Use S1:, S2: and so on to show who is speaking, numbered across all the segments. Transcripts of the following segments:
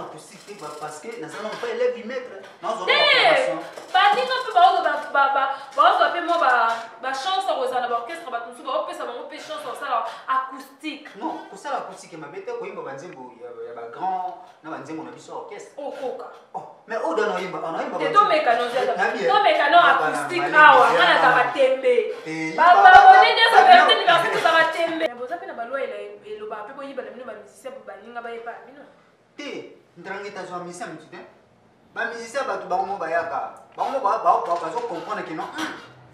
S1: acoustique te parce que naza nano pas élève du maître.
S2: Te, baninga mpe baozwa mpe mwa bachance ya kozala na baorchestre, bato mosusu baopesa bango mpe chance ya kosala acoustique.
S1: Non, kosala acoustique mabe te, koyimba banzembo ya bagrand na banzembo na biso ya orchestre.
S2: Okoka.
S1: Oh, mais oyo dana oyimba, anayimba.
S2: Te, tomeka no acoustique awa. Nga nazaka tembe, bababone nyonso vérité université, tozaka tembe. Boza mpe na balwa elobaka mpe boyiba na bino bamusicien po baninga bayepa ya bino.
S1: Te, Ndrangi azwa musicien motu te. Bamusicien, bato bango mo bayaka, bango mo bazo comprendre ke non,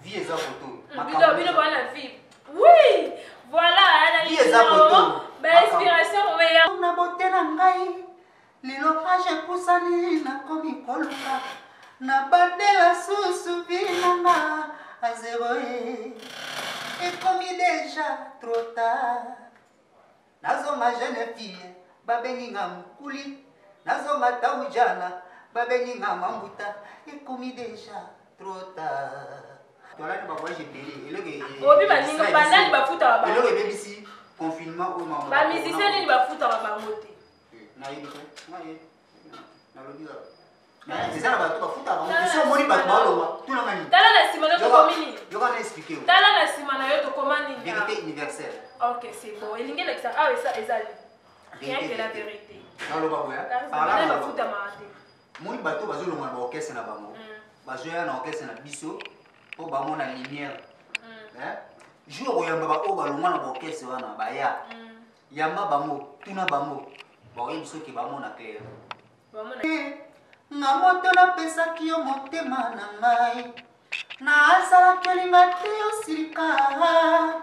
S1: vie eza koto.
S2: Bino bana vie, oui, voilà.
S1: Vie eza koto.
S2: Bainspiration oya.
S1: Na bote na ngai, lelo age epusani, nakomi koluka nabandela susu vie nanga à zéro ye. Ekomi déjà trop tard. Nazonga jeune fille, babengi nga mokuli. Nazonga taujana, babengi nga mambuta. Ekomi déjà trop tard. Tolani bavoyage ebele, eloko
S2: obi baninga banani bafutaka bango?
S1: Eloko ebebisi confinement oyo.
S2: Bamusicien nini bafutaka bango te?
S1: Nayebi te, nalobi kaka eza na bato bafutaka bango. So omoni bato balongwa, tunanga nini?
S2: Tala na nsima na yo, tokomi nini?
S1: Yoka na expliquer.
S2: Tala na nsima na yo, tokoma nini?
S1: Vérité universelle.
S2: Ok, c'est bon. Elingi elakisa awa eza ezali rien que la vérité.
S1: Naloba boya.
S2: Bafutamaka te.
S1: Moni bato bazolongwa na baorchestre na bango, bazoya na orchestre na biso mpo bamona lumière. Jour koyamba baoyo balongwa na baorchestre wana, baya, yamba bango, tuna bango, bakoyebi soki bamona clair. Nga moto napesaki yo motema na ngai, nazalaki olinga te, osilika.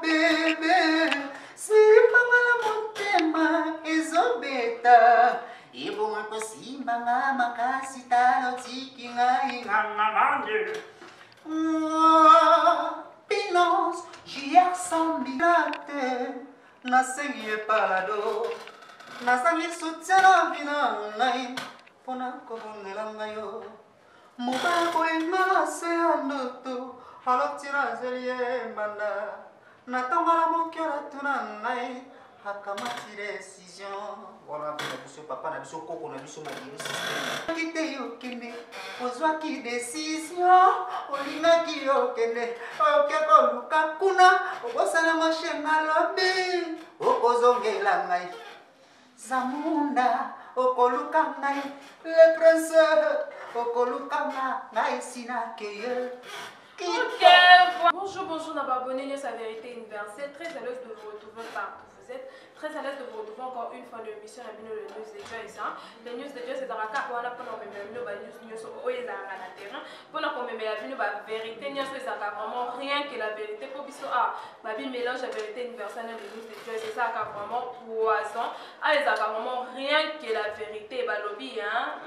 S1: Bebe, simbanga na motema ezobeta, ebonga kosimbanga makasi. Tala, otiki ngai nganganange. Binance JR Sambila te, nasengi ye palado. Nazangi soutien na vie na ngai mpona kobundela ngai yo. Mobali boyenga na se ya ndoto, alors tina azeli ye mbanda na ntongo na moke. Natuna ngai, akamati décision wana mpe na biso, papa na biso, koko na biso, Madilu Système te. Yokende, ozwaki décision, olingaki yokende, oke koluka kuna, obosana mashenga. Lobi okozongela ngai Zamunda, okoluka ngai le prince, okoluka nga ngai esinake.
S2: Ok, bonjour, bonjour na abonné nyonso à Vérité Universelle. Très à l'aise de vous retrouver partout. Vous êtes très à l'aise de vous retrouver encore une fois dans l'émission na bino, le News de Joyce. Hein? Le News de Joyce ezalaka wana mpona komemela bino ba news nyonso oyo ezalaka na terrain, mpona komemela bino ba vérité nyonso ezalaka vraiment rien que la vérité. Mpo biso ah babi mélange ya Vérité Universelle na le News de Joyce ezalaka vraiment poison. Awa ezalaka vraiment rien que la vérité, balobi hein.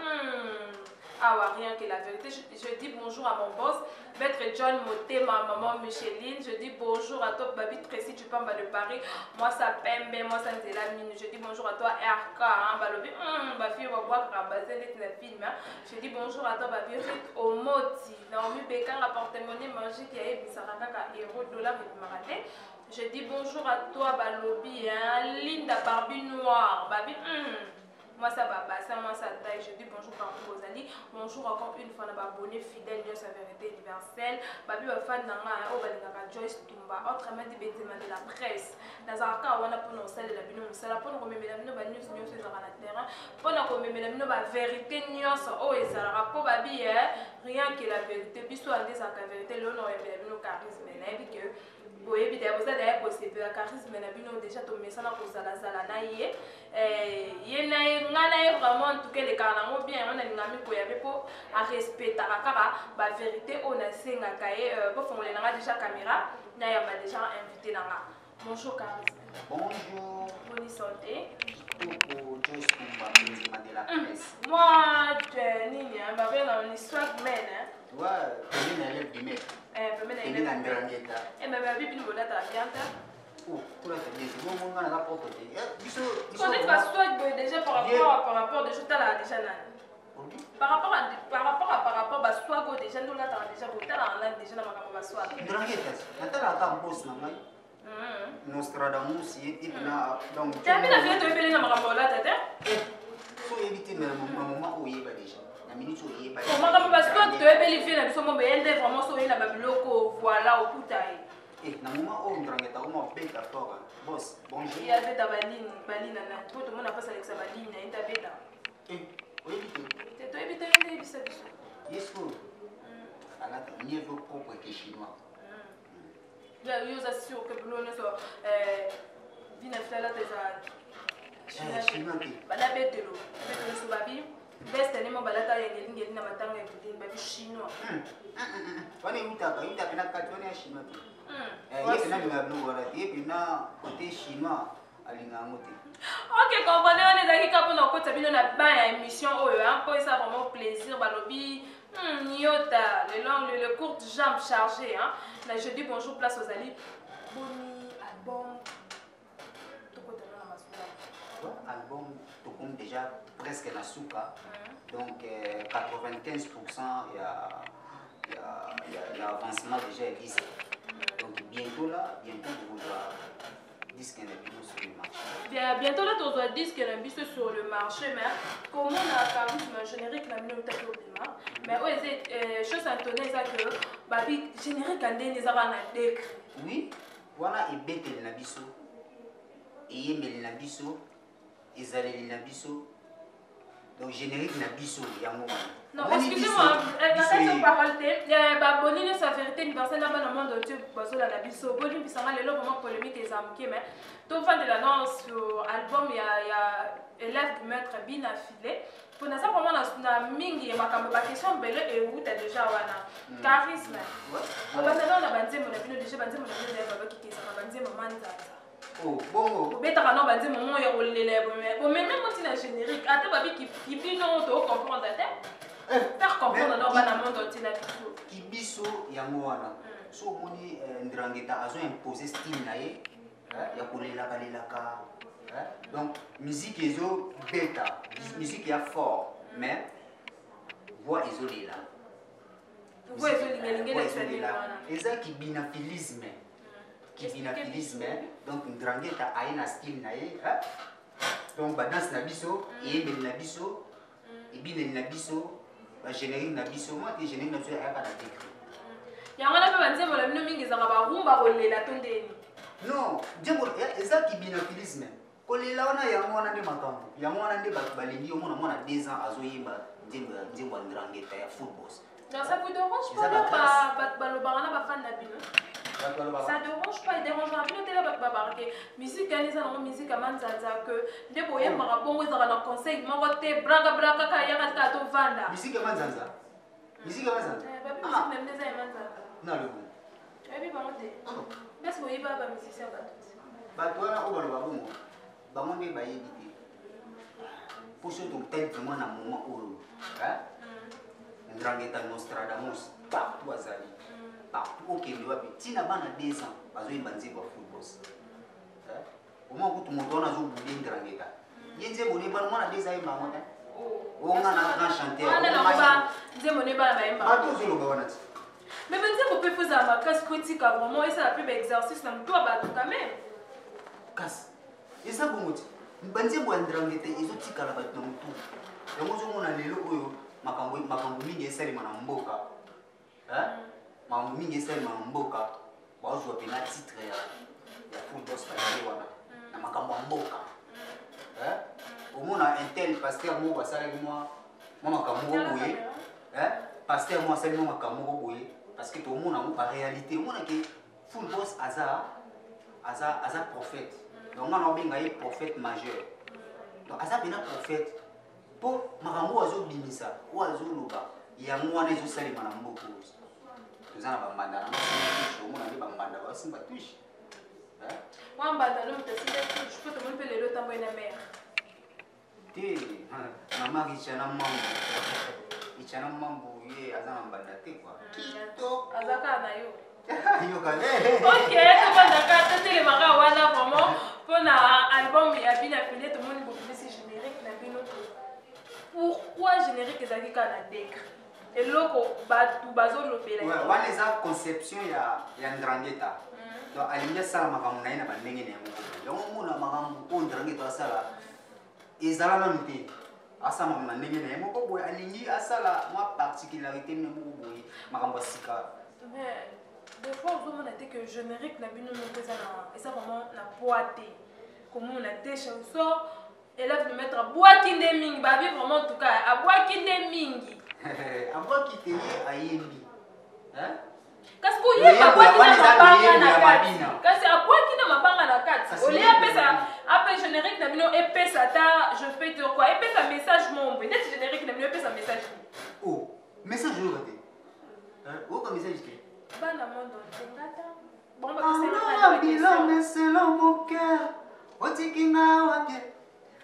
S2: Awa rien que la vérité. Je dis bonjour à mon boss, Maître John Motema, maman Micheline. Je dis bonjour à toi, Babi Tracy Tupamba de Paris. Moi, ça Pembe, moi, ça Nzela Mine. Je dis bonjour à toi, RK, hein, Balobi, Bafi, Wabwak, Bazel, na film. Hein. Je dis bonjour à toi, Babi Rit Omoti, Naomi Bekanga, porte-monnaie magique, Yaye Bisaraka, héros, dollar et Maraté. Je dis bonjour à toi, Balobi, hein, Linda Barbie Noire, Babi, moi ça va ça, moi ça taille. Je dis bonjour partout bozali. Bonjour encore une fois na baabonné fidèle nyonso ya Vérité Universelle, babi bafan na nga oyo balingaka Joyce Tumba, autrement dit Benzema de la presse. Nazalaka wana mpona kosalela bino mosala, mpona komemela bino banews nyonso ezalaka na terrain, mpona komemela bino bavérité nyonso oyo ezalaka, mpo babi rien que la vérité. Biso ande ezalaka vérité. Lelo na koyembela bino Charisme. Nayebi ke boyebi daya, boza daya kosepela. Charisme na bino déjà, tomesana kozalazala na ye. Ye na ye, nga na ye, vraiment, en tout cas elekaka nango bien. Yango nalingami koyambe mpo arespectaka kaka bavérité oyo nasengaka ye. Bofongolela nga déjà caméra, nayamba déjà invité na nga. Bonjour Charisme.
S1: Bonjour.
S2: Boni santé?
S1: Kitoko, Joyce Tumba, Benzema de la presse.
S2: Moi, nini, babenga ni swagman, hein?
S1: Ouais, pembeni na élève du maître.
S2: Pembeni.
S1: Pembeni na Ndrangueta.
S2: Mais babi bino bolataka bien te.
S1: Oh, tolata bien te? Bongo nga naza propre te? Biso
S2: Connaître ba swag boye déjà par rapport déjà, otalaka déjà nani? Par rapport à ba swag oyo déjà nde olataka déjà, botalaka nani déjà na makambo ba swag?
S1: Ndrangueta, natalaka mposi na ngai, Nostradamus ye tipe na donc.
S2: Te, na file toyebeli na makambo olata te.
S1: So oyebi te, mais na moment oyo oyeba déjà, na minute oyo oyeba.
S2: Makambo, parce que toyebeli vie na biso mo beye nde vraiment so oye na babiloko, voilà, okuta ye.
S1: Eh, na moment oyo Ndrangueta akoma obeta fort, boss, bonjour.
S2: Ye abeta baline, baline na po tomona mpasi alekisa baline na ye nde abeta.
S1: Eh, oyebi te?
S2: Te, toyebi te, nde yebisa biso.
S1: Ye sikoyo alata mieux vaut propre que chinois.
S2: Yo oza sûr que biloko nyonso bina filalata eza
S1: chinois te?
S2: Bada betelo betelo nyonso, babi veste nemo balata ya ngelingeli na matanga ya budini, babi chinois.
S1: Wana eutaka na kati wana ya chinois te. Ye pena alinga biloko wana te, ye pena côté chinois alinga yango te.
S2: Ok, comprenez, wana ezalaki kaka mpona kokotisa bino na bain ya émission oyo, mpo esa vraiment plaisir. Balobi nyota le long le courte jambe chargée, hein. Na jeudi bonjour, place ozali boni album, tokotana na masula.
S1: Ouais, album tokomi déjà presque na suka, donc 95 ya avancement déjà ya disque. Donc bientôt là, bientôt bokozwa disque na bino sur le marché.
S2: Bien, bientôt là tozwa disque na biso sur le marché. Mais komona charisme, générique na bino otaki obima, mais oyo eza chose antone, eza que babi générique ya ndenge ezaka na décret.
S1: Oui, wana ebeteli na biso, eyembeli na biso, ezaleli na biso, donc générique na biso yango wana.
S2: Non, excusez-moi, nakati yo parole te. Baboni nyonso ya Vérité Universelle na bana monde entier bazolanda biso, bolimbisanga lelo vraiment polémique eza moke, mais tovandela non sur album ya élève du maître Bina Filet, mpo naza vraiment na mingi ya makambo, baquestion mbele euta déjà wana. Charisme, obanda nao na banzembo na bino déjà, banzembo na bino ezali babaki ezaka banzembo manzanza.
S1: Oh, bongo.
S2: Obetaka nao banzembo moko ya kolela ya bomeme moti na générique, ata babi kibino, tocomprendre te, faire comprendre nao bana monde entier na biso.
S1: Kibiso yango wana. So omoni Ndrangueta azo impose style na ye ya kolelaka lelaka, donc musique ezobeta, musique ya fort, mais voix ezolela.
S2: Voix ezolingalinga.
S1: Eza kibinafilisme, kibinafilisme. Donc Ndrangueta aye na style na ye, donc badanse na biso, eyembeli na biso, ebineli na biso, bagénérique na biso. Mwa te, générique na biso ayaka na décret.
S2: Yango wana mpe banzembo na bino mingi ezalaka barumba kolela to ndeni?
S1: Non, nzembo eza kibinafilisme, kolela wana yango wana nde makambo, yango wana nde bato balingi. Omona mwana 2 ans azoyemba nzembo ya Ndrangueta ya football.
S2: Non, ça vous dérange pas bato balobaka na bafan na bino? Ça dérange pas, edérangera bino te? Bato babaka ke musique yani eza nango musique ya manzanza, ke nde boyembaka bongo, ezalaka na conseil moko te, braka braka kaka yaka kaka tovanda.
S1: Musique ya manzanza, musique ya manzanza?
S2: Babi musique na bino eza ya manzanza.
S1: Nalobo.
S2: Oyebi bango te, mpasi boyeba bamusicien bato.
S1: Bato wana oyo baloba bongo, bango nde bayebi te, mpo so totali vraiment na moment oyo, Ndrangueta Nostradamus partout azali, partout okende wapi, ntina bana 2 ans bazoyemba nzembo ya football. Omwa kutu moto wana azobude Ndrangueta, ye nzembo ne bana, mwana 2 ans ayemba yango te. Onga na grand chanteur.
S2: Nzembo ne bana bayemba.
S1: Bato ozoloba wana ti.
S2: Mais banzembo mpe fo ezala makasi, po etika vraiment esala mpe baexercice na motu ya bato quand même.
S1: Kasi eza bongo ti, banzembo ya Ndrangueta ezotikala bato na motu. Yango ozomona lelo oyo makambo mingi esalema na mboka, makambo mingi esalema na mboka, bazwa mpena titre ya football batie wana na makambo ya mboka. Omona un tel pasteur moko asalaki mwa makambo moko boye, pasteur moko asali mwa makambo moko boye, parce que tomona yango baréalité. Omonake full boss aza prophète, donc nga na obenga ye prophète majeur. Donc aza mpena prophète, mpo makambo oyo azobimisa, oyo azoloba, yango wana ezosalema na mboka oyo. Toza na bambanda na touche, omona nde bambanda basimba touche.
S2: Mwa mbanda no moto asimba touche, mpo tomoni mpe lelo otamboyi na mare.
S1: Te, mama Richana Mambu, Richana Mambu, ye aza na mbanda te kua. Kitoko.
S2: Aza kaka na yo.
S1: Yoka.
S2: Ok, tobandaka, totelemaka wana vraiment mpona album ya bino ya file. Tomoni bobimisi générique na bino. Pourquoi générique ezalaki kaka na décret? Eloko bato bazolobela.
S1: Wana eza conception ya Ndrangueta. Donc alingi asala makambo na ye na bandenge na ye moko. Yango omona makambo oyo Ndrangueta asala ezala nanu te. Asala makambo na ndenge na ye moko boye, alingi asala mwa particularité ne moko boye, makambo ya sika.
S2: Mais des fois ozomona te que générique na bino moko eza na eza vraiment na poids te, komona te. Chanson élève de maître abwaki nde mingi, babi vraiment, en tout cas abwaki nde mingi.
S1: Abwaki te, ye ayembi.
S2: Kasi koyemba, abwaki na mabanga na kati, kasi abwaki na mabanga na kati. Olie apesa ape générique na bino epesa ata, je peux dire quoi, epesa message mombe neti générique na bino epesa message.
S1: Oh, message oyoka te, oyoka message te.
S2: Bana monde entier
S1: ngata bilome selon mon cœur, otiki nga wapi?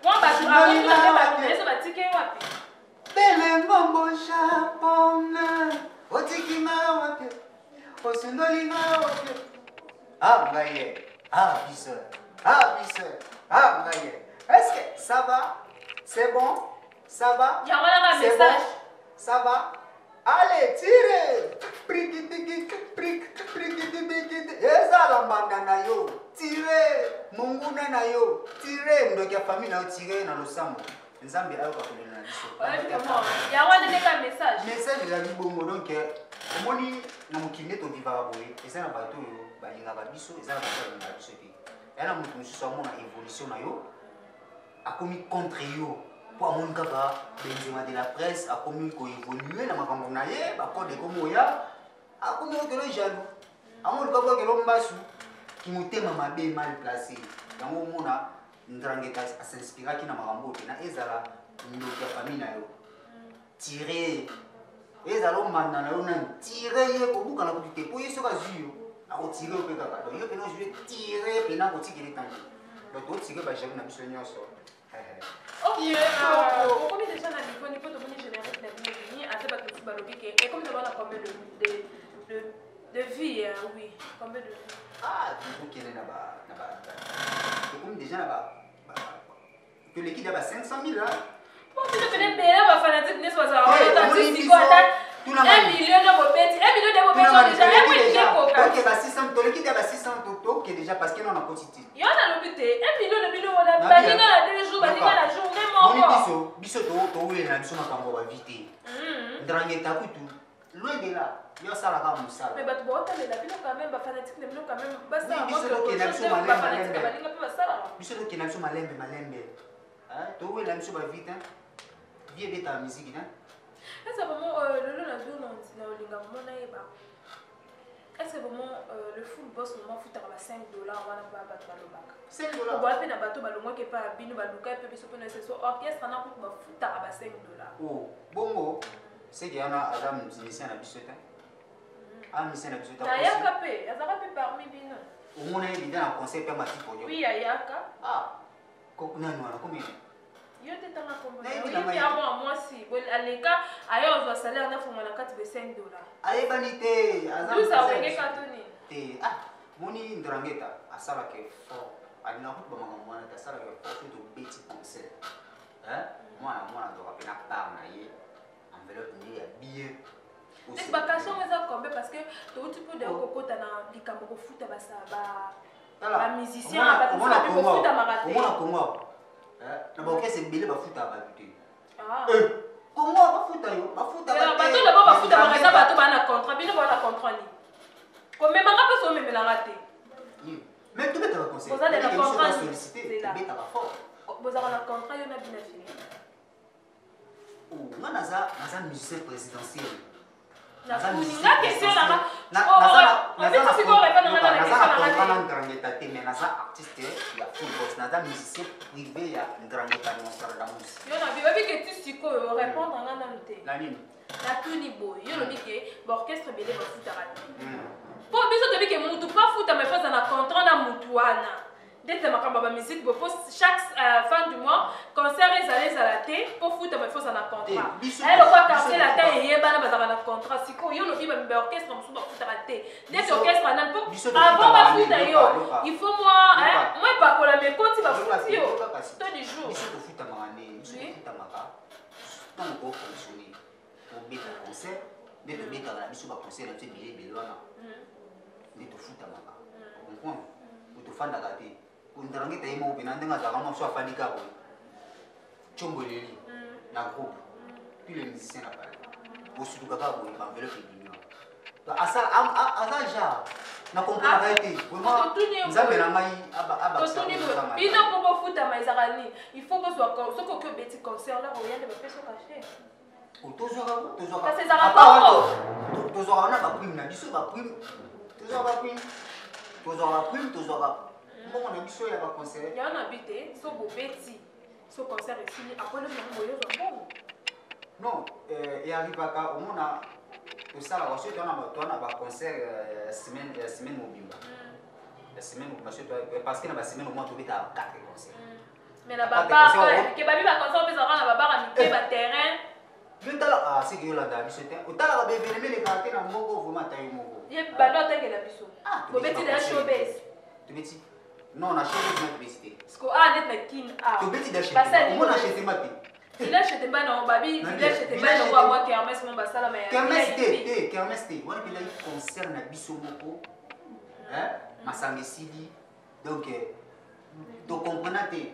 S2: Mwa bato bato batike wapi?
S1: Bele ngombo japone, otiki nga wapi? Osundoli nga wapi? Ah ngai ye, ah biso, ah biso, ah ngai ye. Est-ce que ça va? C'est bon, ça va?
S2: Yango wana
S1: C'est
S2: message.
S1: bon, ça va. Allez, tire, prikitiki prik prikitibikiti. Ezala mbanda na yo, tire monguna na yo, tire ndoki ya famille na yo, tire na losambo, Nzambe ayoka kolela na biso.
S2: Yango wana ndeka message.
S1: Message ezali bongo. Donc omoni, na mokili nde tovivaka boye, eza na bato oyo balingaka biso, eza na bato oyo balingaka biso te. Eya na moto mosusu amona évolution na yo, akomi contre yo, mpo amoni kaka Benzema de la presse akomi koévolue na makambo na ye, bacode ekomi oya, akomi okelo jaloux, amoni kaka okelo mbasu, kimotema mabe mal placé. Yango omona Ndrangeta asinspiraki na makambo oyo mpena ezala ndoki ya famille na yo, tire, ezala omanda na yo nani, tire ye, kobukana kutu te, mpo ye soki azwi yo, akotire yo mpe kaka. Donc yo mpena ozwi ye, tire mpena, kotikele tanke. Donc totire bajaloux na biso nyonso.
S2: Ok, okomi déjà na niveau tomoni générique na bino ebimi, ata bato mosusu balobi ke ekomi na bana combien de vues, hein, oui, combien de vues?
S1: Ah, tozokende na ba tokomi déjà na ba toleki da ba 500 000 hein.
S2: Po bino pene ebele, bafanatique nyonso bazala
S1: Eh,
S2: wana.
S1: omoni
S2: Siko ata
S1: tuna
S2: 1
S1: ngai.
S2: million na bobeti, 1 million de bobeti oyo déjà
S1: Toleki
S2: ekoki ekoka.
S1: Ok, ba 600, toleki da ba 600, toke déjà parce que non, na koti te.
S2: Yo nalobi te 1 million na bino wana,
S1: Na
S2: baninga
S1: bien.
S2: na 2 jours, baninga na journée
S1: moni
S2: moko.
S1: Biso towulela na biso makambo ya bavues te. Ndrangeta kutu loin de là, yo asalaka mosala.
S2: Mais bato baotalela bino quand même, bafanatique na bino quand même basala.
S1: Oui, biso tokenda biso malembe,
S2: Bafanatique
S1: malembe.
S2: balinga mpe basalaka.
S1: Biso tokenda biso malembe malembe. Towela biso bavues te, vues ebetaka musique te.
S2: Est-ce que vraiment lelo nazwi na olinga vraiment nayeba, est-ce que vraiment le full boss vraiment futaka ba 5 $ wana ba bato balobaka?
S1: 5 $?
S2: Oboya mpe na bato balongwaki epai ya bino, baluka mpe biso mpona eseso orchestre na kutu bafutaka ba 5 $.
S1: Oh, bongo seke wana aza musicien na biso te, aza musicien na biso te.
S2: Ayaka mpe, azalaka mpe parmi bino.
S1: Omona ye lida na conseil mpe mati podio?
S2: Oui, ayaka.
S1: Ah, nani wana komi?
S2: Yo te, tanga kombo.
S1: Nayebi na
S2: oyebi
S1: ngai.
S2: Ya mwa mwasi boye aleka, aya ozwa salaire nafonga na kati be 5 $.
S1: Ayebani te, aza
S2: Dusa
S1: musicien na
S2: awenge
S1: biso.
S2: kato nini?
S1: Te, ah, moni Ndrangeta asalaka effort, alingaka kutu bamakambo wana te, asalaka effort. Soki tobeti concert, hein, mwana mwana azwaka mpe na part na ye, enveloppe nde ya bien.
S2: Neti bacachet ngo eza combien? Parce que touti mpo deya kokota na likambo kofuta basa ba
S1: Tala,
S2: bamusicien, bato
S1: omona
S2: mosusu
S1: Congo,
S2: bafutamaka te.
S1: omona Congo, na baorchestre ebele bafutaka bato te.
S2: Ah.
S1: Congo bafuta yo, bafutaka te.
S2: Bato d'abord bafutamaka eza bato baa na contrat. Bino baa na contrat nini? Komemanga mpe so omemelanga te.
S1: Mais tobetaka concert.
S2: Boza na contrat nini?
S1: Sollicité.
S2: C'est là.
S1: Tobetaka fort.
S2: Bozalaka na contrat yo na bino fini?
S1: Oh, nga naza musicien présidentiel.
S2: Natuni nga question nanga. Sikoyo répondre nga na
S1: Naza
S2: question
S1: na
S2: nanga
S1: contrat na
S2: te.
S1: Ndrangeta te, mais naza artiste ya full box, naza musicien privé ya Ndrangeta Nostradamus.
S2: Yo na bi oyebi ke ti sikoyo répondre nga nanu te.
S1: Na nini?
S2: Natuni boye, yo lobi ke baorchestre ebele bafutaka te, mpo biso toyebi ke mutu mpo afutama efo aza na contrat na mutu wana. Ndete makambo ya bamusike boye, mpo chaque fin du mois concert ezala ezala te, mpo futama ifo aza na contrat.
S1: Te,
S2: Aye lokwa quartier latin eyebana, bazalaka na contrat. Sikoyo yo lobi baorchestre mosusu bafutaka te, ndeti orchestre nani? Mpo
S1: Biso
S2: avant
S1: tofutaka
S2: bafuta
S1: nani?
S2: yo,
S1: Yoka, yoka.
S2: il faut mwa
S1: Yoka.
S2: mwa epakola mekoti, bafuti yo
S1: Yoka kasi.
S2: to du jour.
S1: Biso tofutamaka nde, biso tofutamaka ntango tofonctionne, tobeta concert nde tobetaka na biso baconcert na biso ebele ebele wana nde tofutamaka, comprendre? Po tofandaka te. Ndrangeta ye moko mpena ndenge azalaka mwa so, afandi kaka boye, tshombo eleli. Na groupe, tous les musiciens na palais bosuluka kaka boye, baenveloppe ebimi wana. Aza genre na comprendaka ye te vraiment. Nzambe na ngai.
S2: Totuni bino, mpo bofutama ezalaka nini? Il faut bozwa, soki oki obeti concert, la oya nde bapesa cachet.
S1: Tozwaka.
S2: Kasi ezalaka bongo.
S1: Tozwaka wana baprime na biso, baprime, tozwaka baprime, tozwaka baprime, tozwaka mbongo na biso ya baconcert.
S2: Yango na bi te, so bobeti, so concert esili, akolemi yango, boyozwa mbongo.
S1: Non, earrivaka omona tosalaka soki towana baconcert ya semaine, ya semaine mobimba, ya semaine mobimba, soki parce que na basemaine omona tobetaka 4 concert.
S2: Mais na babara ke babi, baconcert mpe ezalaka na babara mike, baterrain.
S1: Yo tala, seki yolandaka biso te, otalaka baévénement elekaka te na moko, vraiment ata yo moko.
S2: Ye bando atangela biso. Bobeti na showbase?
S1: Tobeti, non, na showbase na tobeti te.
S2: Siko a net na Kin a.
S1: Tobeti da Chetemba, omona Chetemba te?
S2: Village Chetemba nango, babi village Chetemba nango amwa kermesse mo basalama ya.
S1: Kermesse te, te kermesse te, wana mpelaki concert na biso moko, masanga esili, donc tocomprena te.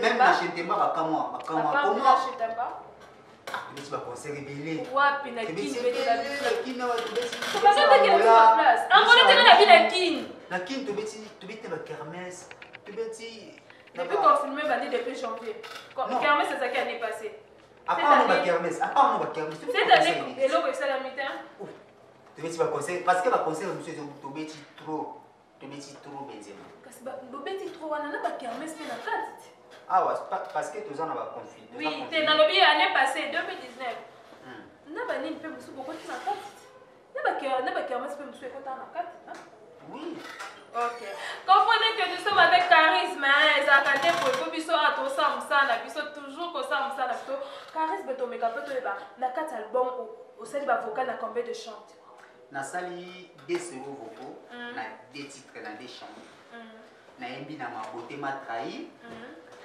S1: Même na Chetemba bakamwa, bakamwa
S2: comment
S1: tobeti baconcert ebele.
S2: Wapi na Kin?
S1: Kine.
S2: Angola tenge na bi na Kin.
S1: Na Kin tobeti, tobeti na bakermesse, tobeti.
S2: Depuis confinement bandi, depuis janvier, kermesse ezalaki année passée.
S1: À part no bakermesse, à part no bakermesse.
S2: Cette année eloko esalami te.
S1: Tobeti baconcert parce que baconcert mosusu tobeti trop, tobeti trop benzema.
S2: Kasi bobeti trop wana na bakermesse mpe na kati.
S1: Awa parce que toza na baconflit.
S2: Oui, te, nalobi année passée 2019 na banini mpe mosusu bokoti na kati, na bakermesse mpe mosusu ekota na kati.
S1: Oui.
S2: Ok, comprenez que nous sommes avec Charisme, ezalaka nde boye, po biso awa tosala mosala na biso, toujours kosala mosala na biso. Charisme, tomeka mpe toyeba, na kati album osali bavocal na combien de chante?
S1: Nasali deux solo vocaux na deux titres, na deux chants. Nayembi na Mabote ma trahi,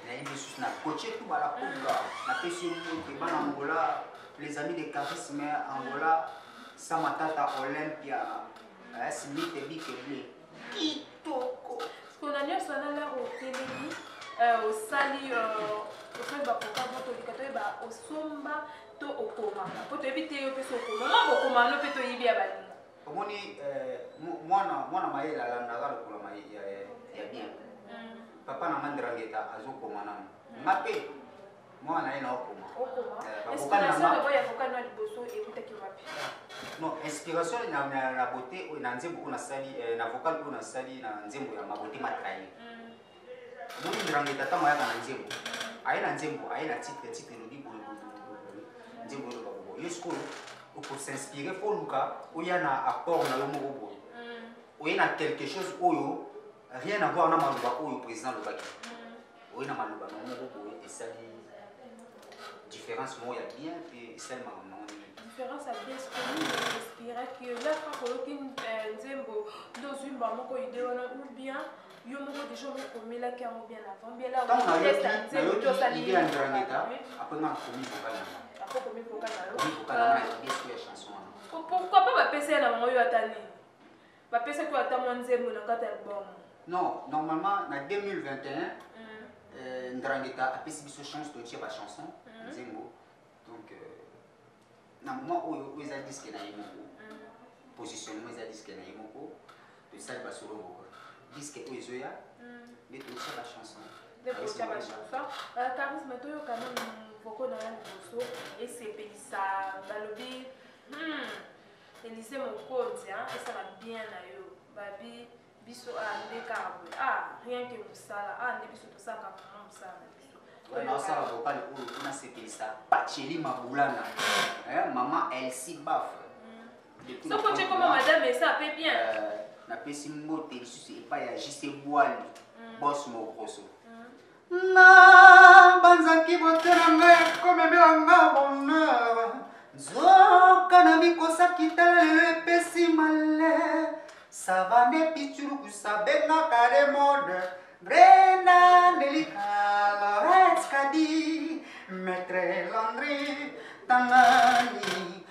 S1: nayembi lisusu na Coache Tubala Kunga. Napesi yo mbote, bana Angola, les amis de Charisme Angola, Samatata Olympia, Smith Bikeble, kitoko.
S2: Mpona nyonso wana, lere otelemi, osali, osali bavocal mo, tolika toyeba osomba to okomaka, po toyebi te yo mpe so okoma mwa bokoma no mpe toyebi ya balinga.
S1: Omoni, mwana, mwana mayele alandaka lokola ya bien. Papa na nga Ndrangeta azokoma nano, nga mpe mwana na ye naokoma.
S2: Okoma. Inspiration d'abord ya vocal no ya liboso eutaki wapi?
S1: Non, inspiration na beauté oyo, na nzembo oyo nasali, na vocal oyo nasali na nzembo ya Mabote Matraye. Omoni, Ndrangeta ntango ayaka na nzembo, aye na nzembo, aye na titre, titre elobi boye boye boye, nzembo eloba boye. Yo sikoyo okos'inspire, fo luka oya na apport na yo moko boye, oye na quelque chose oyo rien à voir na maloba oyo président alobaki, oye na maloba na moko boye, esali différence moko ya bien mpe esali makambo nango ndenge.
S2: Différence ya bien, nini inspiraki yo la fois oyoki nzembo nde ozwi mba moko idée wana, ou bien yo moko déjà omokomelaki yango bien avant, bien
S1: là? Ntango nayoki idée ya Ndrangeta, après nga nakomi vocal nanga.
S2: Après komi vocal na yo.
S1: Komi vocal nanga na idée sikoyo ya chanson wana.
S2: Pourquoi pas bapesa ye na bango yo ata nini, bapesaki yo ata mwa nzembo na kati ya album?
S1: Non, normalement na 2021 Ndrangeta apesi biso chance totie bachanson, nzembo. Donc na moment oyo, oyo eza disque na ye moko, positionnement eza disque na ye moko, tosali basolo moko, disque oyo ezoya nde totia bachanson.
S2: Nde kotia bachanson. Charisme, toyoka nanu vocal na ya liboso esepelisa. Balobi Élysée Mokonzi esala bien na yo. Babi biso a nde kaka boye, ah, rien que mosala a nde biso tosalaka vraiment mosala na biso.
S1: Naosala vocal oyo mpona sepelisa Pacheli Mabulana, mama Elsie Baf.
S2: Soko otie koma madame, esa pe bien.
S1: Napesi mbote lisusu epai ya JC Bwali, bos Mokroso. Na banzaki bote na ngai ekomemela nga bonheur, nzoka na mikosaki. Tala lelo epesi male savane pichulukusa bengaka de mode Brenda Nelika Loret Kadi Maître Landry Tangani.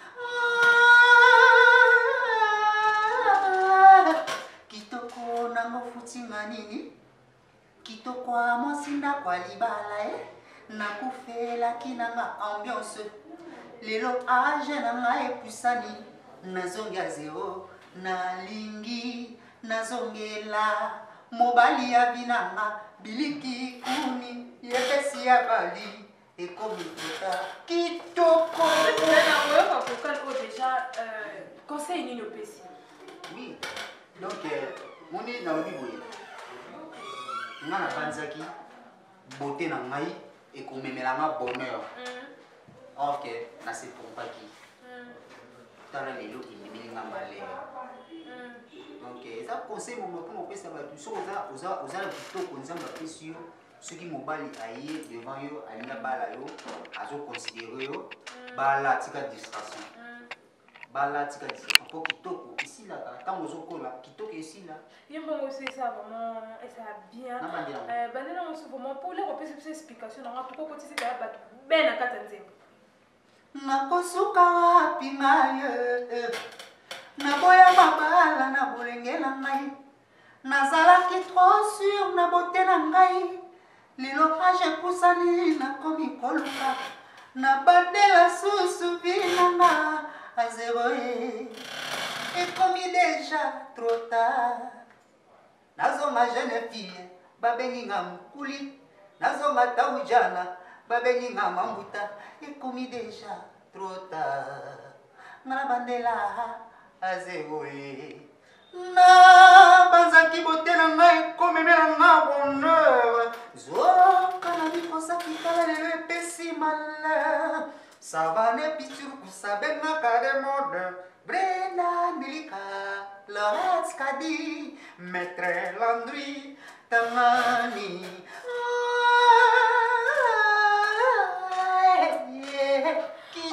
S1: Kitoko nango futinga nini, kitoko ya mwasi ndako ya libala e. Nakufelaki na nga ambiance. Lelo age na nga epusani, nazongi ya zero. Nalingi nazongela mobali ya vi na nga, biliki kuni yepesi ya bali ekomi kota kitoko.
S2: Nakoyoka vocal oyo déjà, conseil nini opesi?
S1: Oui, donc moni nalobi boye, nga nabanzaki beauté na ngai ekomemela nga bonheur. Ok, nase trompaki. Tala lelo ememeli nga malheur. Donc eza conseil moma mpona kopesa bato: soki oza na kitoko Nzambe apesi yo, soki mobali aye devant yo, alingi abala yo, azoconsidérer yo, bala, tika distraction. Bala, tika distraction, mpo kitoko esilaka. Ntango ozokola, kitoko esila.
S2: Ye mbongo osi eza vraiment, eza bien.
S1: Nabandela yango.
S2: Bandela yango so vraiment mpo leko opesi biso explication nanga, tokokotisi kaya bato be na kati ya nzembo.
S1: Nakosuka wapi ngai? Naboya mabala na bolenge na ngai, nazalaki trop sûr na beauté na ngai. Lelo âge epusani, nakomi koluka nabandela susu vie na nga à zéro ye. Ekomi déjà trop tard. Nazonga jeune fille, babengi nga mokuli. Nazonga taujana, babengi nga mambuta. Ekomi déjà trop tard, nga nabandela à zéro ye. Nabanzaki beauté na ngai ekomemela nga bonheur, zoka na mikosaki. Tala lelo epesi malheur. Savane pichukusa bengaka de mode, Brenda Milika, Loretz Kadi, Maître Landry Tamani.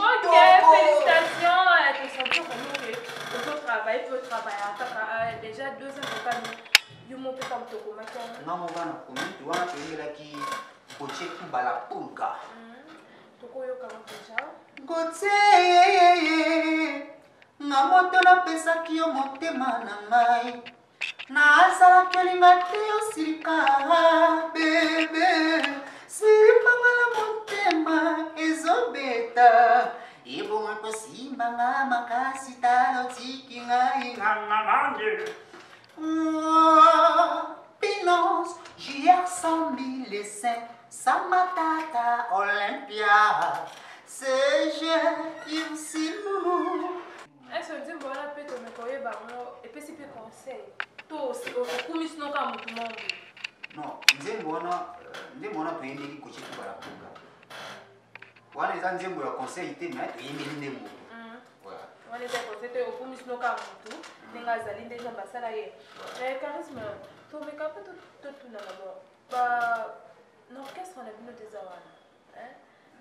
S2: Ok, félicitations. Tosentir vraiment que ozotravaille, mpe otravaille kaka déjà 2 ans. Vocal yo mo mpe kaka tokomaki yango.
S1: Nga moko na komi wana, toyembelaki Gautier Tubala Pulga.
S2: Tokoyoka yango déjà.
S1: Gautier, nga moto napesaki yo motema na ngai, nazalaki olinga te, osilika. Bébé, simbanga na motema ezobeta, ebonga kosimbanga makasi. Tala otiki ngai nganganange. Binance, JR 100 000, Samatata, Olympia, CG, Imsilulu.
S2: Ese nzembo wana mpe tomeka oyeba yango, epesi mpe conseil to okumisi noka motu mongo?
S1: Non, nzembo wana toyembeli Gautier Tubala Puga. Wana eza nzembo ya conseil te, mais toyembeli nde moto. Voilà.
S2: Wana eza conseil te, okumisi noka motu ndenge azali, nde Nzambe asala ye. Charisme, tomeka mpe totunaka bon na orchestre na bino te, eza wana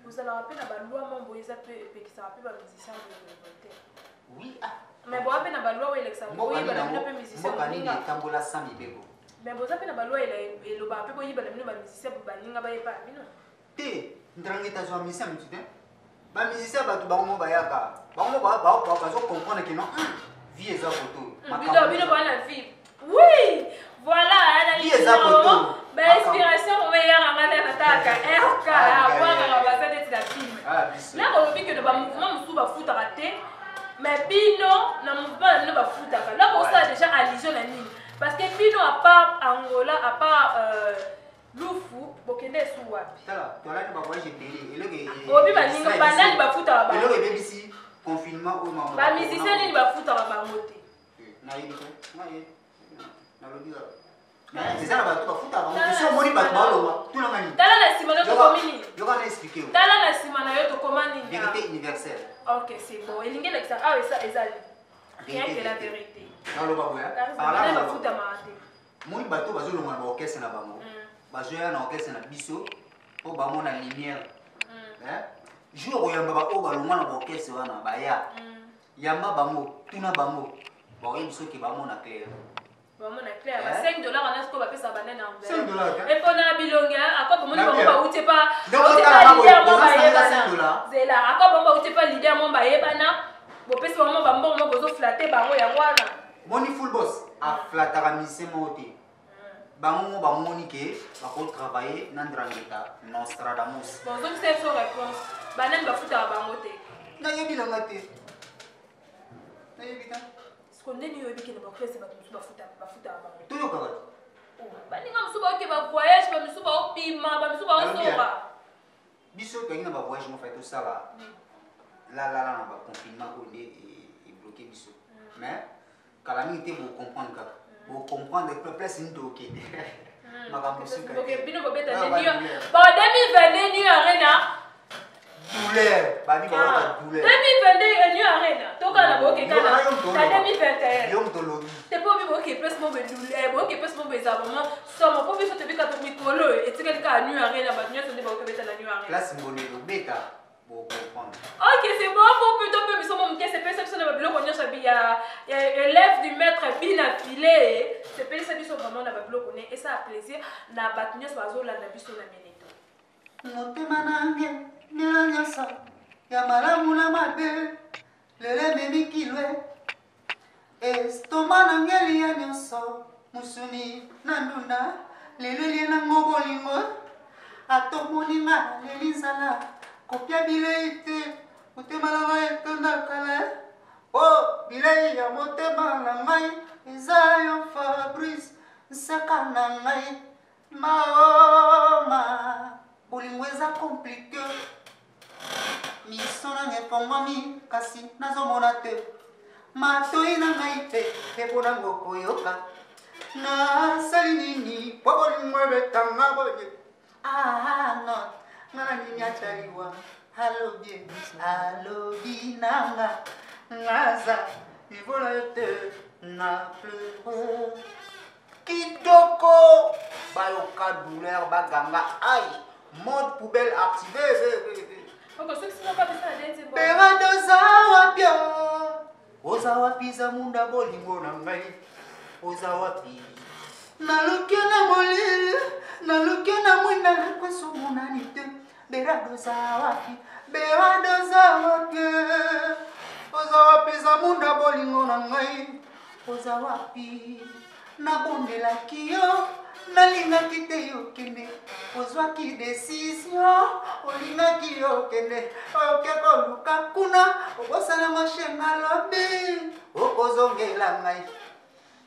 S2: ozalaka mpe na baloi mo boye, eza mpe epekisaka mpe bamusicien boye te?
S1: Oui, ah.
S2: Mais boa mpe na baloi oyo elekisaka boyibana bino mpe musicien?
S1: Mboka nini etambola sans mibeko?
S2: Mais boza mpe na baloi elobaka mpe boyibana bino bamusicien, baninga bayepa bino?
S1: Te, ndrangeta azwa musicien motu te. Bamusicien, bato bango mo bayaka, bango mo bazocomprendre ke non, vie eza koto.
S2: Bino boa na vie, oui, voilà.
S1: Vie eza koto.
S2: Bainspiration oyo eyaka nga nde nataka rk abwakaka baza neti na film. Na kolobi kende bamouvement mosusu bafutaka te, mais bino na mouvement na bino bafutaka. Na kosala déjà allusion na nini? Parce que bino, à part Angola, à part Lufu, bokende esu wapi?
S1: Tala, toalaki bavoyage ebele. Eloko
S2: obi baninga banani bafutaka bango?
S1: Eloko ebebisi confinement oyo.
S2: Bamusicien nini bafutaka bango te?
S1: Nayebi te, nalobi kaka eza na bato bafutaka bango. So omoni bato balongwa, tunanga nini?
S2: Tala na nsima na yo, tokomi nini?
S1: Yoka na expliquer.
S2: Tala na nsima na yo, tokoma nini?
S1: Vérité universelle.
S2: Ok, c'est bon. Elingi elakisa awa eza ezali rien que la vérité.
S1: Naloba boya.
S2: Bafutamaka te.
S1: Moni bato bazolongwa na baorchestre na bango, bazoya na orchestre na biso mpo bamona lumière. Jour koyamba baoyo balongwa na baorchestre wana, baya, yamba bango, tuna bango, bakoyebi soki bamona clair.
S2: Bamona clair. Ba 5 $ wana sikoyo bapesa banani?
S1: 5 dollars.
S2: Epona bilongi ako bomoni bango bauti pa leader mo bayebana. Zela, ako bango bauti pa leader mo bayebana, bopesi bango mo bambongo mo, bozoflatter bango, yango wana.
S1: Moni, full boss aflataka musicien moko te. Bango mo bamoni ke bakotravaille na Ndrangeta Nostradamus.
S2: Bon, ozongisa biso réponse. Banani bafutaka bango te?
S1: Nayebi nanga te, nayebi ta.
S2: Siko ndeni oyebi ke na baorchestre bato mosusu bafutaka bango?
S1: Toyokaka te.
S2: Baninga mosusu baoke bavoyage, bamisusu baopima, bamisusu baozonga.
S1: Biso toyaki na bavoyage moko, fai tosala lalala na baconfinement oyo nde ebloke biso. Mais kala mingi te, bocomprendre kaka, bocomprendre place nini tokende. Makambo suka.
S2: Bino bobeta bon 2022 New Arena.
S1: Douleur, babi bayoka douleur.
S2: 2022 New Arena, tokala boke kaka na 2021.
S1: Yo moto olobi.
S2: Te, mpo bi boke place mo bedouleur, boke place mo eza vraiment somo, mpo biso tobika to mikolo etikali kaka New Arena, bato nyonso nde bakobeta na New Arena.
S1: Place mbonde obeta, bocomprendre.
S2: Ok, c'est bon pour plutôt mpe biso mo moke sepelisa biso na babiloko nyonso ya élève du maître Bina File. Sepelisa biso vraiment na babiloko ne esala plaisir na bato nyonso bazolanda biso na minito.
S1: Motema nange mela nyonso ya malamu na mabe, lelo ememi kilwe estoma nange elia nyonso musuni na ndunda, lelo elie nango bolingo. Atomoninga leli nzala kopia bilei te, motema na ngai etonda kala o bilei ya motema na ngai eza yo Fabrice Nsaka na ngai maoma. Bolingo eza compliqué, miso nanga efongwami kasi nazomona te, matoi na ngai mpe ebonango koyoka. Nasali nini po bolingo ebetanga boye? Ah non, nga na nini ataliwa alobi, alobi nanga naza niveau na yo te. Na pleure kitoko, bayoka douleur, baganga ai, mode poubelle activé. Berado, oza wapi? Oza wapi Zamunda bolingo na ngai? Oza wapi? Naluki na molili, naluki na mwinda, lekweso monani te. Berado, oza wapi? Berado, oza wapi? Oza wapi Zamunda bolingo na ngai? Oza wapi? Nabondelaki yo, nalingaki te yokende, ozwaki décision, olingaki yokende, oke koluka kuna, obosana mashenga, lobi okozongela ngai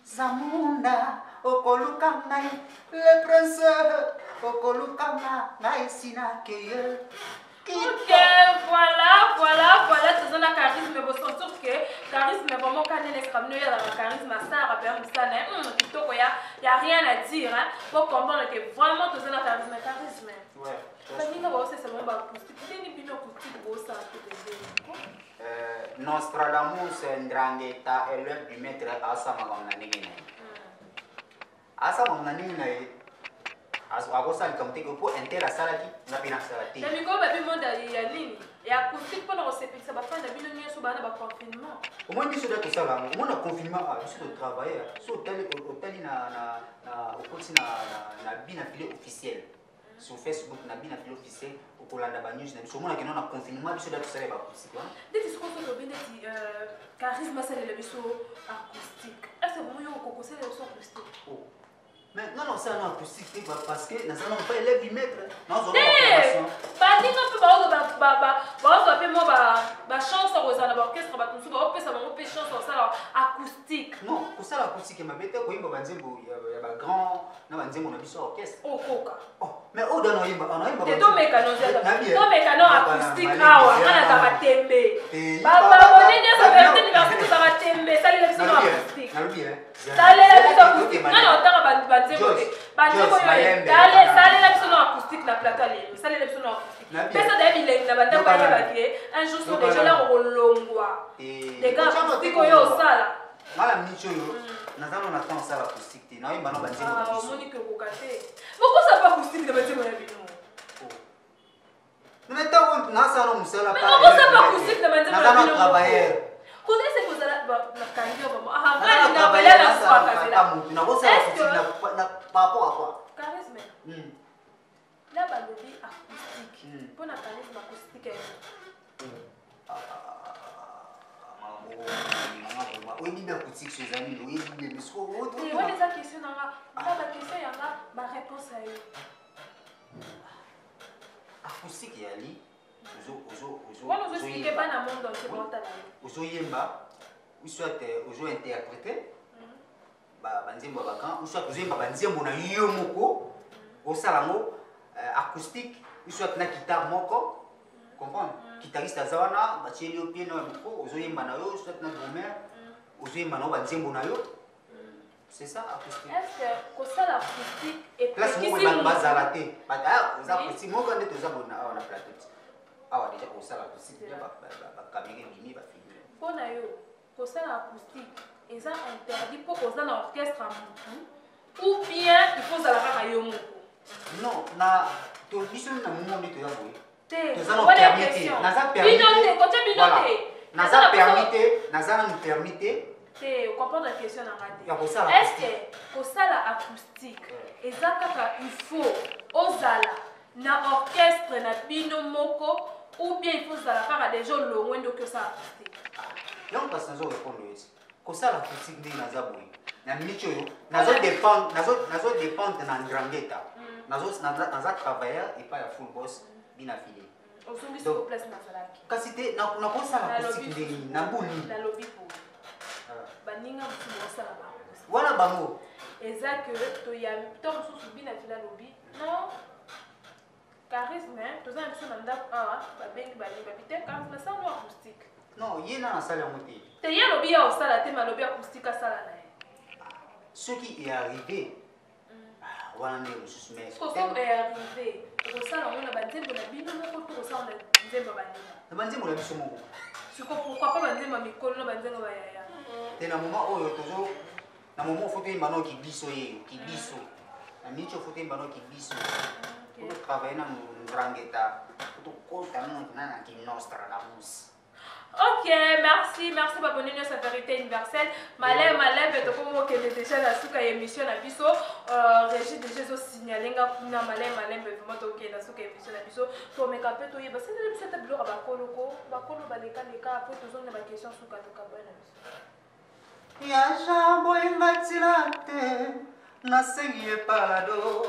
S1: Zamunda, okoluka ngai le prince, okoluka nga ngai esinakeye.
S2: Ok, voilà, voilà, voilà, toza na charisme, bosentir que charisme vraiment kanene esika bino oyalaka charisme asalaka mpenza mosala na ye kitoko, ya rien à dire, hein. Po comprendre que vraiment toza na charisme, charisme. Baninga baosesa bango baacoustique ndeni bino acoustique bosala te pembeni?
S1: Nostradamus Ndrangeta, élève du maître, asala makambo na ndenge na ye, asala makambo na ndenge na ye. Akosala likambo te mpo intel asalaki, nga mpe nasala te.
S2: Na mikolo babi monde ya nini ya acoustique mpona kosepelisa bafani na bino nyonso baa na baconfinement.
S1: Omoni biso da tosala yango, omoni na confinement a biso totravaille. So otali, otali na okoti na Bina File officiel sur Facebook, na Bina File officiel, okolanda banews na biso, omonaki no na confinement biso da tosala ya baacoustique wana.
S2: Ndeti sikoyo so tobi ndeti charisme asalela biso acoustique, est ce vraiment yo okokosalela biso acoustique?
S1: Oh. Mais nga na osala na acoustique te parce que naza nano pas élève du maître, nazwa
S2: te. Baninga mpe baozwa mpe mwa bachance ya kozala na baorchestre, bato mosusu baopesa bango mpe chance ya kosala acoustique.
S1: Non, kosala acoustique mabe te, koyemba banzembo ya bagrand na banzembo na biso ya orchestre.
S2: Okoka?
S1: Oh, mais oyo da naoyemba, naoyemba.
S2: Te, tomeka no acoustique awa, nga nazaka tembe, bababone nyonso vérité université tozaka tembe. Salela biso no acoustique.
S1: Nalobi.
S2: Salela biso acoustique, nga na otanga banzembo te, banzembo oyo. Salela biso no acoustique na plateau alelo, salela biso no acoustique, pesa daye bilengi na bandako, ayebaki un jour so déjà la kolongwa dega acoustique oyo osala.
S1: Nga na miniti oyo naza no na temps osala acoustique te, naoyemba no banzembo na biso.
S2: Omoni ke okoka te, bokosa pa acoustique na banzembo na bino.
S1: Mais ntango nasala no mosala.
S2: Okosa pa acoustique na banzembo na bino.
S1: Travailleur.
S2: Kozali se kozala nakangi yo vraiment na swaka.
S1: Motu nakosala acoustique par rapport à quoi?
S2: Charisme la balobi acoustique mpona charisme, acoustique ya
S1: Oyebi be acoustique so eza nini? Oyebi be?
S2: Wana eza question nanga, nga baquestion yanga.
S1: Acoustique eyali
S2: wana ozoexpliquer bana monde entier baotala yo.
S1: Ozoyemba ou soit ozointerpréter banzembo ya bagrand, ou soit ozoyemba banzembo na yo moko, osala yango acoustique ou soit na guitare moko, comprendre? Guitariste aza wana, batieli yo pied na micro, ozoyemba na yo, soit na drummer, ozoyemba na yo banzembo na yo. C'est ça, acoustique.
S2: Est-ce que kosala acoustique
S1: place moko
S2: epekisi
S1: bato bazala te? Oza
S2: Oui.
S1: acoustique moko nde toza bona awa na plateau ti. Awa déjà kosala acoustique, déjà bacaméra ebimi, bafilme.
S2: Mpo na yo, kosala acoustique eza interdit mpo oza na orchestre ya motu, ou bien il faut ozala kaka yo moko?
S1: Non, na to biso na momo nde toza boye.
S2: Te.
S1: Toza na
S2: Wana
S1: permis te.
S2: question.
S1: Naza permis
S2: Bino
S1: te.
S2: te, kotia bino
S1: Voilà.
S2: te.
S1: Naza
S2: Naza na
S1: permis te, naza nanu permis te.
S2: Te, comprendre la question na nga te.
S1: Ya kosala
S2: Est-ce que
S1: acoustique.
S2: kosala acoustique eza kaka il faut ozala na orchestre na bino moko, ou bien il faut ozala kaka déjà olongwe nde oki osala acoustique?
S1: Yango kasi nazo répondre yo ti kosala acoustique, ndenge naza boye na miniti oyo, nazo dépendre na Ndrangheta. Naza travailleur epai ya full boss Bina File.
S2: Ozongisi
S1: Donc,
S2: ko place nazalaki.
S1: Kasi te, nakosala
S2: Nalobi
S1: acoustique ndenge nini? Na mbuni.
S2: Nalobi boye, baninga mosusu bosala baacoustique.
S1: Wana bango.
S2: Eza ke toya to mosusu, Bina File alobi non, Charisme, hein, toza na biso na ndako awa, babengi balingi babi te, Charisme asala no acoustique.
S1: Non, ye na nasala yango te.
S2: Te, ye alobi ya osala te, me alobi acoustique asala na ye.
S1: Soki earrive wana nde mosusu, mais
S2: soki earrive, okosala yango na banzembo na bino moko to kosala na nzembo ya baninga?
S1: Na banzembo na biso moko.
S2: Siko pourquoi pas banzembo ya mikolo na banzembo bayaya?
S1: Te, na moment oyo tozo na moment faut toyemba nao kibiso, ye kibiso na miniti oyo, faut toyemba nao kibiso po totravaille na Ndrangheta, po tokota nano na na kinostradamus.
S2: Ok, merci, merci baboni nyonso ya Vérité Universelle. Malin malin mpe tokomi okende déjà na suka ya émission na biso. Régie déjà ezosignale nga kuna, malin malin mpe vraiment tokende na suka ya émission na biso. Tomeka mpe toyeba sendele biso ata biloko ya bakoloko, bakolo balekaleka, po tozongi na baquestion suka, tokaboya na biso.
S1: Yaja boyenga ntina te, nasengi ye palado,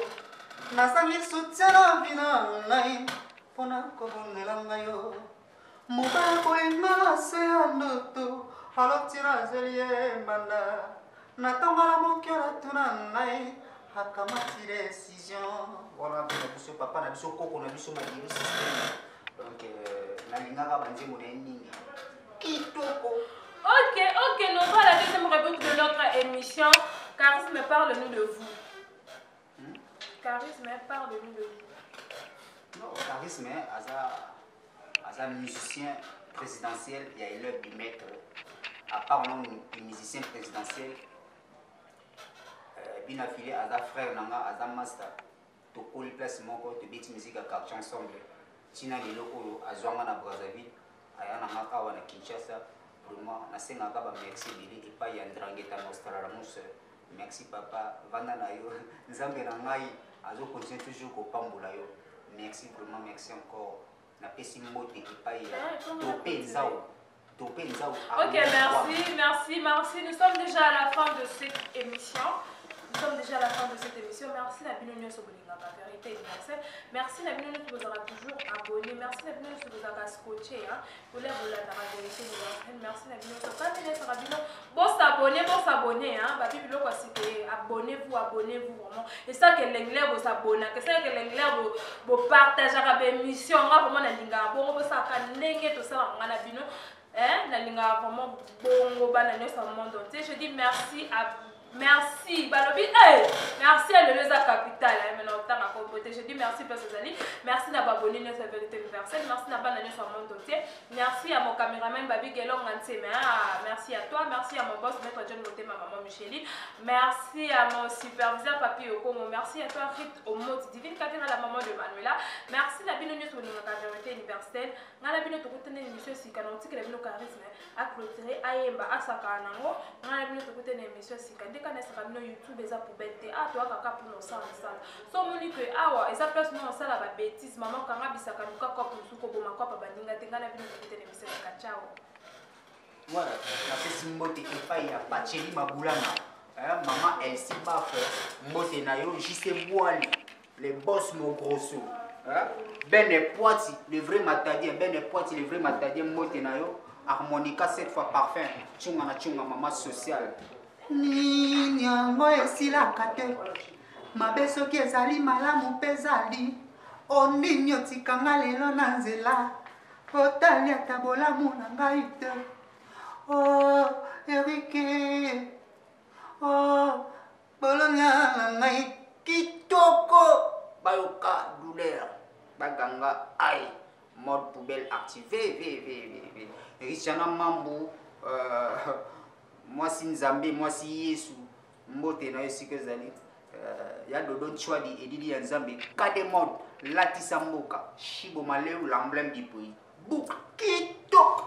S1: nazangi soutien na vie na ngai mpona kobondela ngai yo mobali boyenga na se ya ndoto alotina azeli ye mbanda na ntongo na moki natuna ngai akamati décision wana mpe na biso papa na biso, koko na biso Madilu Système. Donc nalingaka banzembo na ye mingi, kitoko.
S2: Ok, nous allons à la deuxième rubrique de notre émission. Charisme, parle-nous de vous. Charisme, parle-nous de vous.
S1: Non, Charisme aza musicien présidentiel ya élève du maître. À part non musicien présidentiel, Bina File aza frère nanga, aza master. Tokoli place moko, tobeti musique ya quartier ensemble. Ntina lelo oyo azwanga na Brazzaville, aya nanga awa na Kinshasa. Vraiment nasengaka bamerci ebele epai ya Ndrangheta Nostradamus. Merci papa, vanda na yo, Nzambe na ngai azocontinue toujours kopambola yo. Merci vraiment, merci encore. Napesi mbote epai ya Tope Nzau, Tope Nzau.
S2: Ok, merci, merci, merci. Nous sommes déjà à la fin de cette émission. Nous sommes déjà à la fin de cette émission. Merci na bino nyonso bolingaka Vérité Universelle. Merci na bino nyonso bozalaka toujours abonné. Merci na bino nyonso bozalaka scotché, hein. Bolia bolandaka Vérité Universelle. Merci na bino nyonso. Kati nesaka bino bosabonner, bosabonner, hein. Babi biloko ya sika, abonnez-vous, abonnez-vous vraiment. Et ça que l'anglais bosabonna, que ça que l'anglais bo bopartageaka ba émission nga vraiment nalingaka bongo, bosalaka ndenge tosalaka nga na bino. Hein, nalingaka vraiment bongo bana nyonso ya monde entier. Je dis merci à merci balobi, hey, merci ya lelo eza capital, hein, maintenant otanga kombo te. Je dis merci place ozali. Merci na baboni nyonso ya Vérité Universelle. Merci na bana nyonso ya monde entier. Merci à mon caméraman Babi Gelonga Ntseme, ah, merci à toi. Merci à mon boss maître John Motema, maman Micheline. Merci à mon superviseur Papi Okongo. Merci à toi Rit Omot Divine Kakera, la maman de Manuela. Merci na bino nyonso bolingaka Vérité Universelle. Nga na bino tokutana émission sika na otikela bino Charisme aclôturer, ayemba, asaka nango. Nga na bino tokutana émission sika. Ndeka nasaka bino, YouTube eza poubelle te. Ah, toyaka kaka mpona osala mosala. So omoni ke awa eza place no osala babêtise, mama kanga bisaka, luka kope mosusu, koboma kopa baninga te. Nga na bino tokutana émission sika. Ciao.
S1: Voilà, napesi mbote epai ya Pacheli Mabulana, mama Elsi Baf, mbote na yo. JC Bwali, le boss Mogroso. Ben Poiti, le vrai matadien, Ben Poiti, le vrai matadien, mbote na yo. Harmonica cette fois parfum, chunga na chunga mama sociale. Nini yango esilaka te, mabe soki ezali malamu mpe ezali ondimi otikanga lelo na nzela otali ata bolamu na ngai te. Oh, Erike, oh, bolonya na ngai kitoko bayoka douleur baganga ai mode poubelle activé v v v v Richana Mambu mwasi Nzambe mwasi Yesu mbote na yo esika ezali ya Dodo Nchwadi elili ya Nzambe kade mode latisa mboka Shibo Maleu l'emblème du pays boucle kitoko.